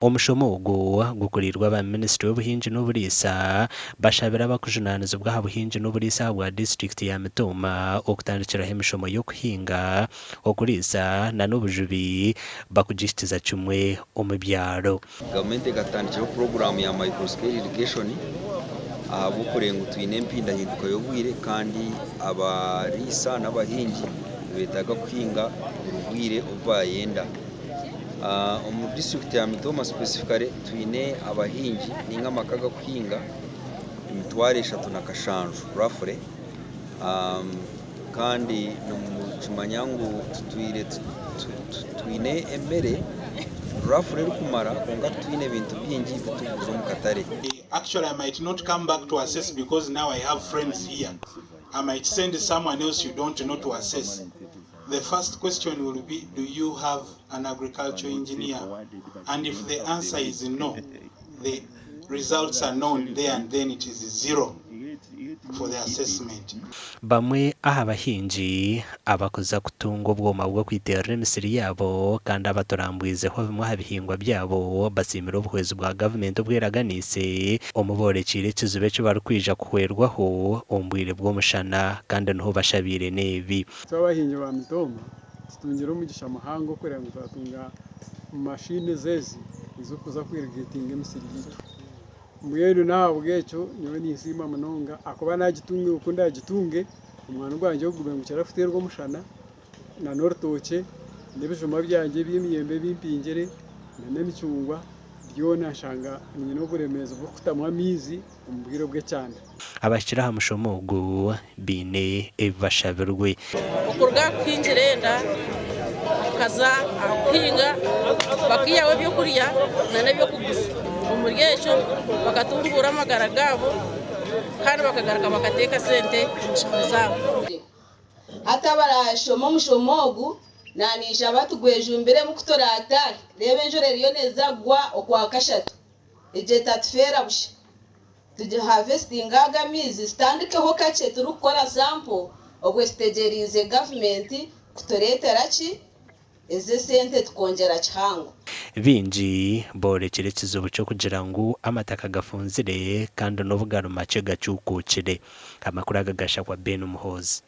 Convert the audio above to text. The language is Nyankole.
Omushomo ogu gukuriirwe aba minisiture y'obuhingi n'oburiisa bashabire abakujunaanizibwa aha buhingi n'oburiisa ahabwa disiturikiti ya Mitooma okutandikiraho emishomo y'okuhinga, okuriisa na n'obujubi bakugihikiza kimwe omu byaro. Gavumenti ekatutandikiraho puroguraamu ya Micro Scale Irrigation ahabw'okureeba ngu twine empindahinduka y'obwire kandi abariisa n'abahingi nibetaaga kuhinga buri bwire obu bayenda. Omu disiturikiti ya Mitooma specifically twine abahingi ninga amaka agakuhinga 3700 roughly kandi nimukimanya ngu tutwire twine emere roughly erikumara kwonka titwine bintu bingi ebitukuguza omu katare. Actually I might not come back to assess because now I have friends here. I might send someone else you don't know to assess. The first question will be do you have an agricultural engineer? And if the answer is no, the results are known there and then it is zero for the assessment. Bamwe aha bahingi abakuza kutunga obwoma bw'okwiterera emisiri yaabo kandi abaturambwizeho bimwe aha bihingwa byabo basiimire obuhwezi bwa gavumenti obweraganiise omu boorekiire ekizibu eki barikwija kuhwerwaho omu bwire bw'omushana kandi niho bashabiire n'ebi. Itwe abahingi ba Mitooma tutungire omugisha muhango kureba ngu twatunga mashini ezi ez'okuza kwirigetinga emisiri yaitu. Mbwenu n'ahabw'ekyo nyowe ninsiima munonga ahakuba nagitunga ku ndagitunge omwani gwangye gugube nigukira kuteerwa omushana n'orutookye n'ebijuma byangye eby'emiyembe ebi mpingire n'emicungwa byona nshanga nyine oburemeezi bw'okutamu amaizi omu bwire bw'ekyanda. Abahikire aha mushomo ogu baine ebi bashabirwe. Okuruga aha kuhingira enda okaza aha kuhinga bakaihaho ebyokurya n'ebyokuguza. Omuri ekyo bakatunguura amagara gaabo kandi bakagaruka bakateeka sente omu nshaho zaabo. Hati abaraashome omushomo ogu naninshaba tugwejumbiremu ku turaataahe. Reeba enjura eriyo neeza kugwa Okwakashatu. Egyo etatufeera busha. Tugihavesitinge ago amaizi tutandikeho kakye turikukora sampo obwo tutegyereize gavumenti kutureetera ki ezi esente tukongyera kihango. Baingi boorekire ekizibu ky'okugira ngu amataka gafunzire kandi n'obu gari makye gacuukuukire. Amakuru aga gashakwa Ben Muhoozi.